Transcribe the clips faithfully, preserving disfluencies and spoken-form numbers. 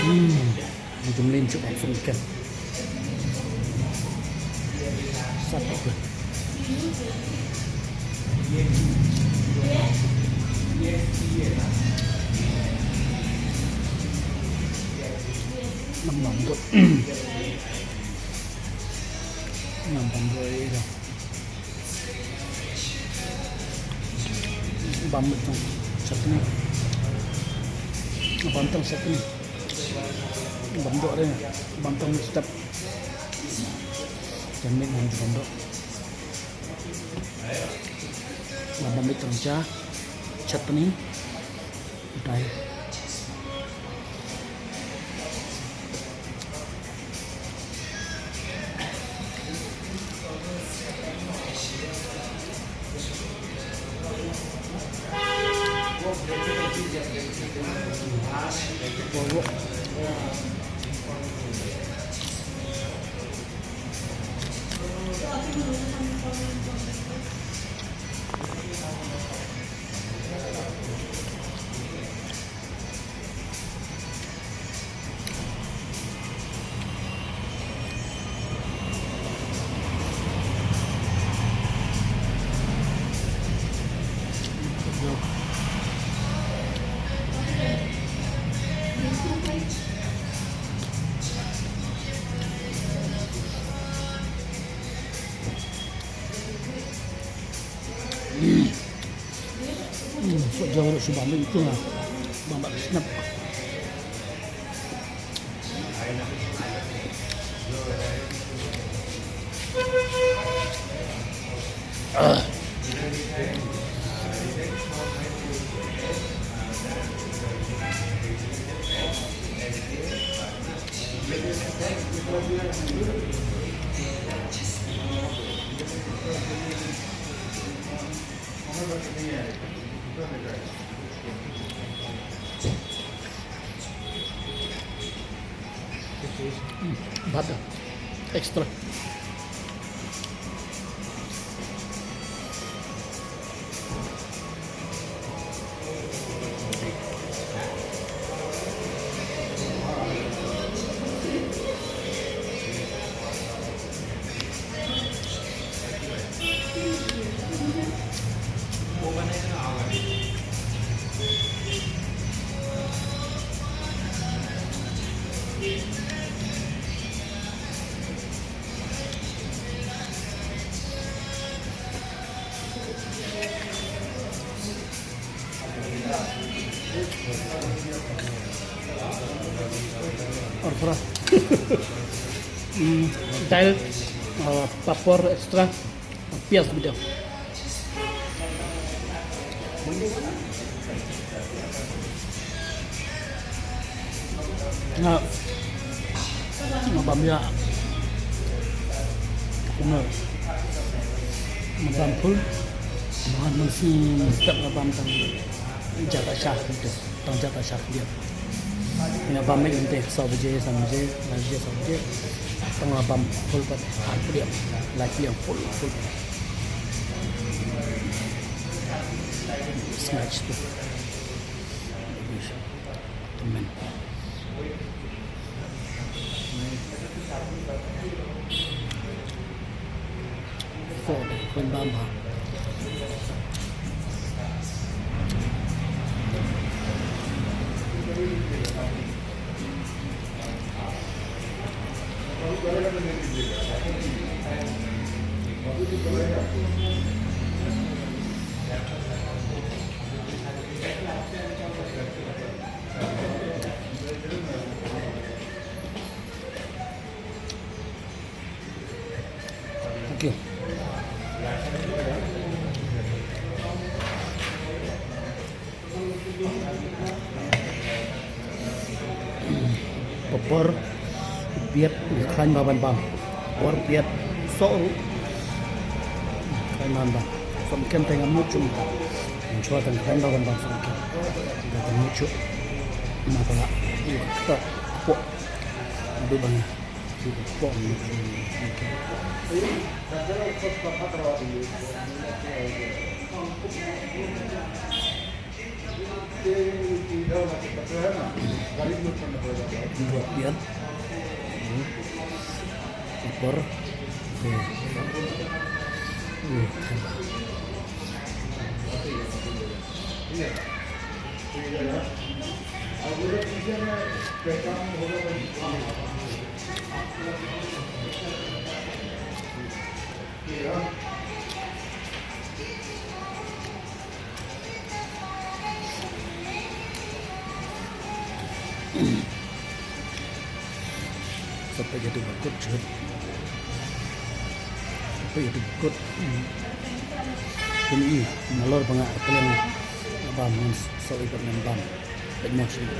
Hmm, jumlin chup langsung ikan. Sat apa? Nam nam tu. Nam nam tu. Bam tang chutney. Bam tang chutney. Bam doh re. Bam tang step. Chutney bam bam doh. Bam bam tang cha. Chutney. Dai. Hmm, so jauh ruh shu bam itu lah. Bam bak snap. Ah. Bhat extra. Or fra. Hmm, dal, uh, papor extra, pias bida. Nga, nga bam ïa. Kumno? Nga bam full. Nga, nga step nga bam tang jaka shah gitu. Tang jaka shah dia. Nga bam mynta saw baje, san baje, lai baje, saw baje. Tang nga bam full pat ar pdiang. Lai pdiang full, full. Snatch tu. Amen. Four, point bam ha. Thank you. Por biat khlaiñ ba ban bam. Por biat soh ruh khlaiñ ba ban bam. Som kem te ngam mut shuh mynta. Shuwa tang khlaiñ ba ban bam som kem. Ngam mut shuh. Namar ba la ïoh kata kpoh. Adu bang. Kpoh. Dua pian. Lapar. Sa peit ïa tu ba kut shuh. Sa peit ïa tu ba kut. Pyn-i nalor ba nga artylli nga bam ngan sa ïa ngan bam. Peit mo shuh.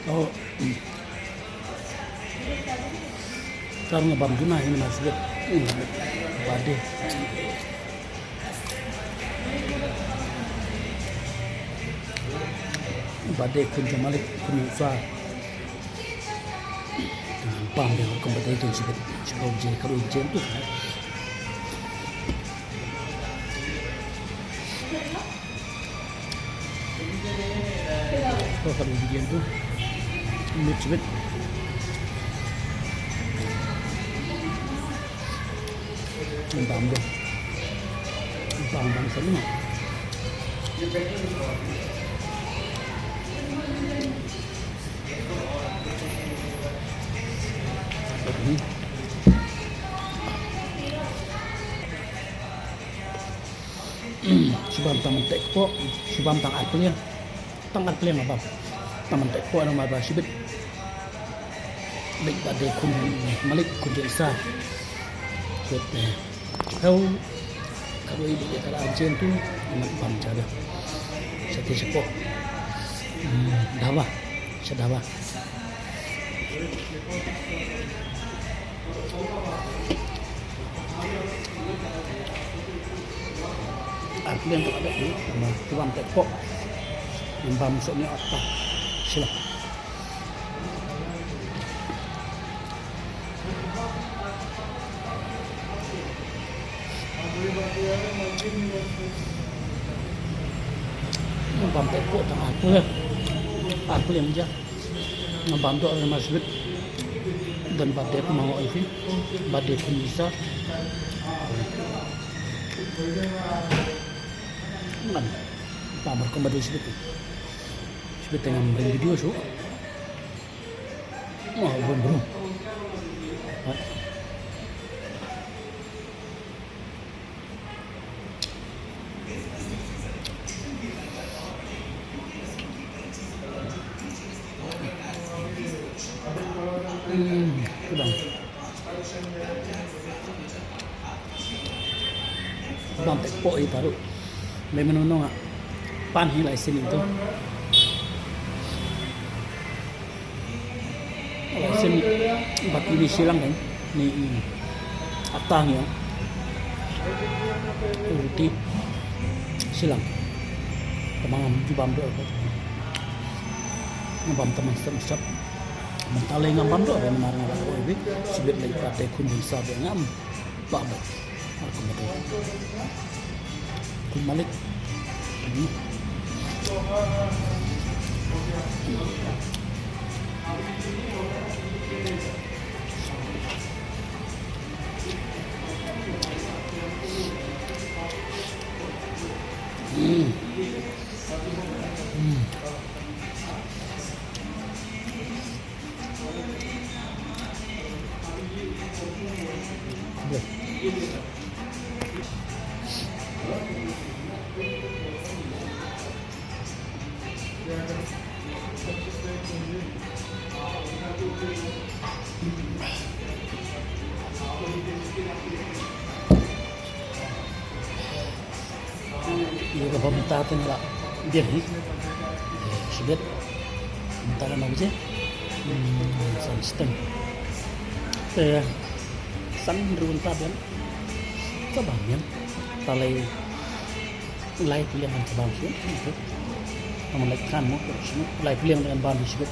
Oh. Kar nga bam duna hi na sgit. Bade. Bade khun jong Malik khun sa. Bam de kum bade khun sgit. Sgit je kar je tu. Ko ka video tu. Mit mit. Bam de. Bam bam sa ni. Shu bam tang mynta kpoh, shu bam tang ar pliang. Tang ar pliang bam. Tang mynta kpoh namar ba shibit. Bad bade khun Malik khun jong Isa. Shibit, eh, kau. Ka dei bad ka la jen tu, mat bam jada. Sha te sha kpoh. Hmm, dhaba. Sha dhaba. Ar pliang ka la dep ni, namar ki bam te kpoh. Ngam bam shuh ni ata. Sila. Ngam bam te kpoh tang ar pliang. Ar pliang ja. Ngam bam doh re ma sbit. Dan bade ku ma ngo isi. Bade ku misa. Ngam bam re ku bade sbit. Sbit ngam ring video shuh. Oh, bun bun. Hmm, kudang. Bam te kpoh i paru. Memang nong pan hi lai sin itu. Lai sin bat ini silang kan. Ni, ni. Atang ya. Uti silang. Tamang ju bam do. Ngam bam tamang sep sep. Mentale ngam bam do. Namar ngam bam do. Sibit lai bate kun sa ngam. Bam. Malik. Hmm. Hmm. Hmm. Ba mynta te nga la biang hi. Shibit. Mynta ka nau baje. Hmm, san shiteng. Te san hynriew nta biang. Ka ba biang. Ta lai lai pliang ngan ka ban shu. Te. Ka man lai kan mo. Lai pliang ngan ban shu.